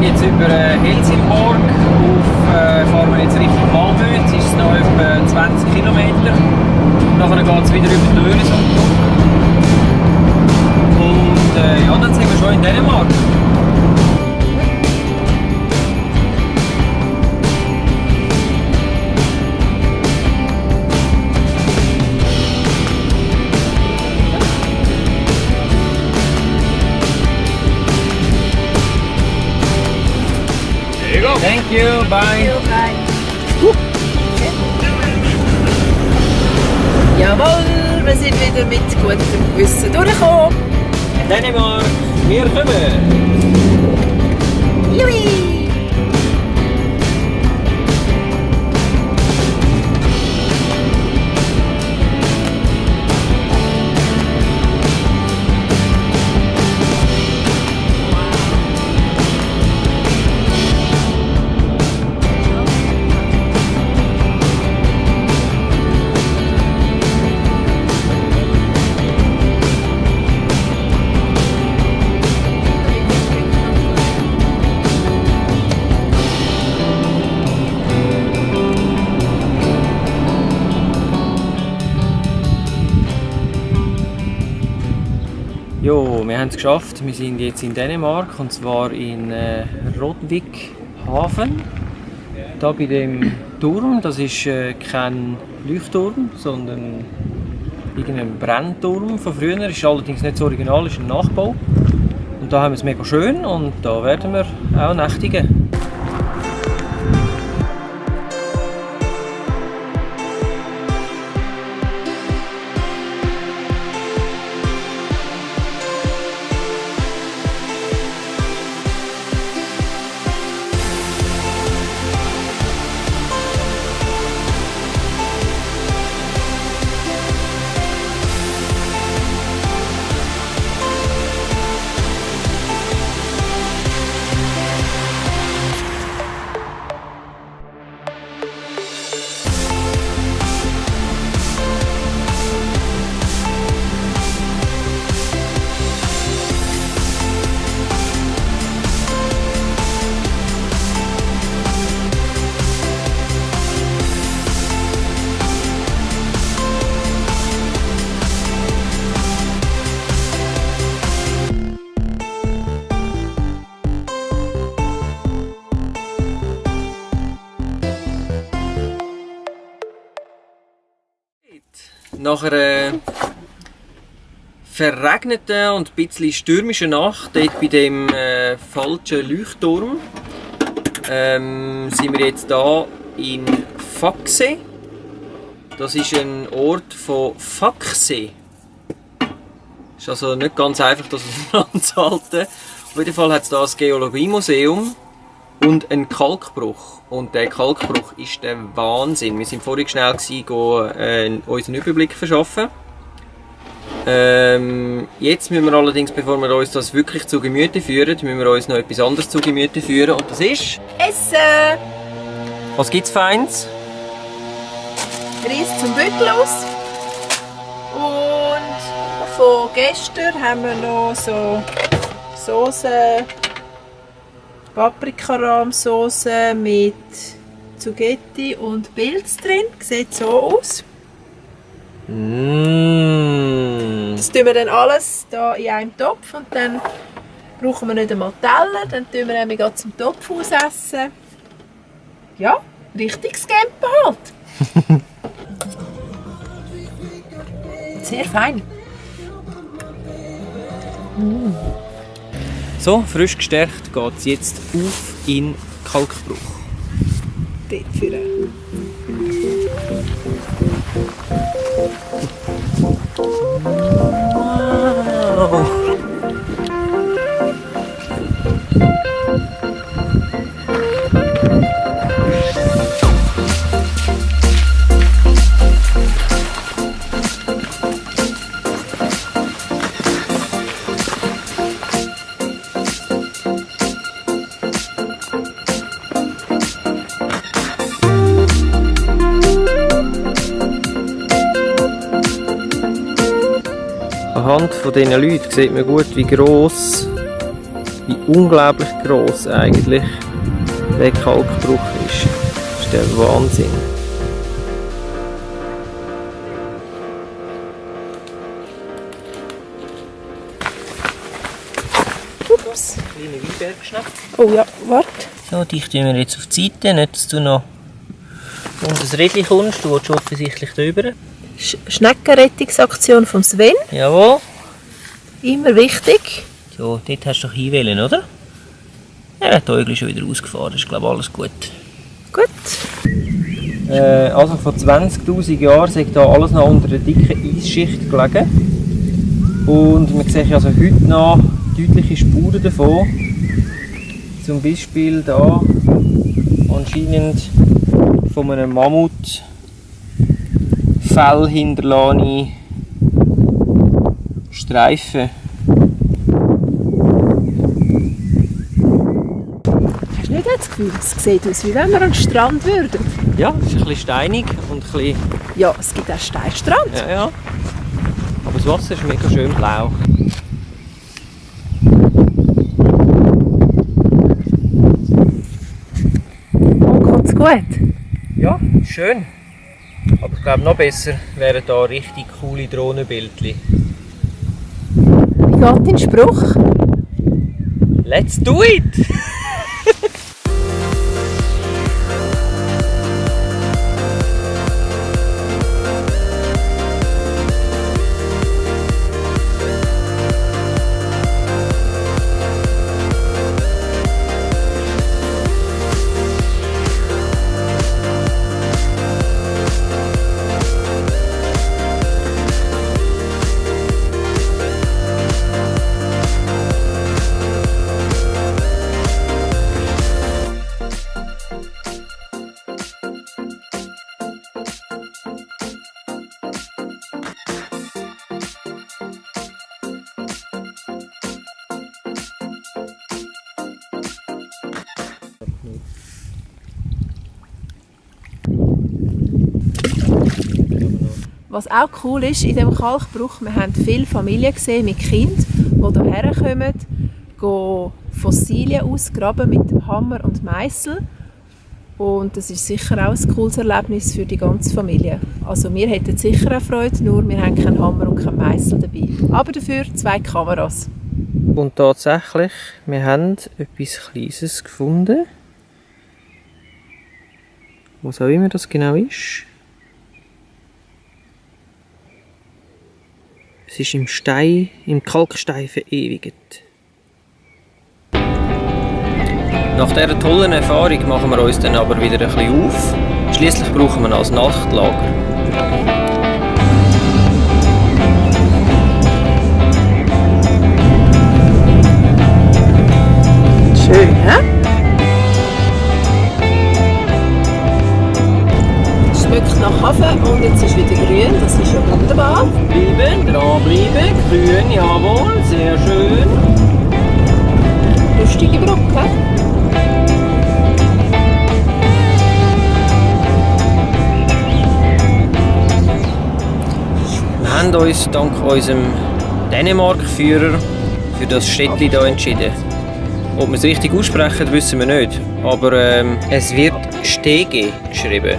jetzt über Helsingborg fahren wir jetzt Richtung Malmö. Jetzt ist es noch etwa 20 Kilometer. Nachher geht es wieder über die Öresund. Und ja, dann sind wir schon in Dänemark. Thank you, bye. Jawohl, wir sind wieder mit gutem Gewissen durchgekommen. Dänemark, wir kommen! Jui! Jo, wir haben es geschafft. Wir sind jetzt in Dänemark und zwar in Rodvikhafen. Da bei dem Turm, das ist kein Leuchtturm, sondern irgendein Brennturm von früher. Ist allerdings nicht so original, ist ein Nachbau. Und da haben wir es mega schön und da werden wir auch nächtigen. Nach einer verregneten und ein bisschen stürmischen Nacht dort bei dem falschen Leuchtturm sind wir jetzt hier in Faxe. Das ist ein Ort von Faxe. Ist also nicht ganz einfach, das auseinanderzuhalten. Auf jeden Fall hat es hier ein Geologiemuseum und einen Kalkbruch. Und der Kalkbruch ist der Wahnsinn. Wir sind vorhin schnell uns einen Überblick verschaffen. Jetzt müssen wir allerdings, bevor wir uns das wirklich zu Gemüte führen, müssen wir uns noch etwas anderes zu Gemüte führen. Und das ist... Essen! Was gibt's Feins? Reis zum Büttelus. Und von gestern haben wir noch so Soße, Paprikarahmsoße mit Zugetti und Pilz drin. Sieht so aus. Das tun wir dann alles hier in einem Topf und dann brauchen wir nicht einmal Teller. Dann tun wir nämlich gerade zum Topf ausessen. Ja, richtiges Campen halt. Sehr fein. So, frisch gestärkt geht es jetzt auf in Kalkbruch. Dort führen. Wow. Anhand von diesen Leuten sieht man gut, wie gross wie unglaublich gross eigentlich der Kalkbruch ist. Das ist der Wahnsinn. Ups. Kleine Weinbergschnecke. Oh ja, warte. So, dich tun wir jetzt auf die Seite, nicht dass du noch unter das Rädchen kommst. Du willst offensichtlich drüber. Schneckenrettungsaktion von Sven. Jawohl. Immer wichtig. So, dort hast du doch hinwählen, oder? Ja, der Teugel ist schon wieder ausgefahren. Das ist, glaube ich, alles gut. Gut. Also vor 20'000 Jahren sei da alles noch unter der dicken Eisschicht gelegen. Und man sieht also heute noch deutliche Spuren davon. Zum Beispiel da anscheinend von einem Mammut Fell hinterlassene Streifen. Hast du nicht das Gefühl, es sieht aus, wie wenn wir an den Strand würden? Ja, es ist ein bisschen steinig und ein bisschen... Ja, es gibt auch Steinstrand. Ja, ja. Aber das Wasser ist mega schön blau. Und kommt's gut? Ja, schön. Aber ich glaube, noch besser wären da richtig coole Drohnenbildchen. Wie geht dein Spruch? Let's do it! Was auch cool ist, in diesem Kalkbruch, wir haben viele Familien gesehen mit Kindern, die hierher kommen, gehen Fossilien ausgraben mit dem Hammer und Meißel. Und das ist sicher auch ein cooles Erlebnis für die ganze Familie. Also wir hätten sicher eine Freude, nur wir haben keinen Hammer und keinen Meißel dabei. Aber dafür 2 Kameras. Und tatsächlich, wir haben etwas Kleines gefunden. Was auch immer das genau ist. Es ist im Stein, im Kalkstein verewigt. Nach dieser tollen Erfahrung machen wir uns dann aber wieder ein bisschen auf. Schliesslich brauchen wir ihn als Nachtlager. Schön, hä? Es schmeckt nach Kaffee und jetzt ist wieder grün, das ist ja wunderbar. Bleiben, dranbleiben, grün, jawohl, sehr schön. Lustige Brocke. Wir haben uns dank unserem Dänemark-Führer für das Städtchen hier entschieden. Ob wir es richtig aussprechen, wissen wir nicht. Aber es wird Stege geschrieben.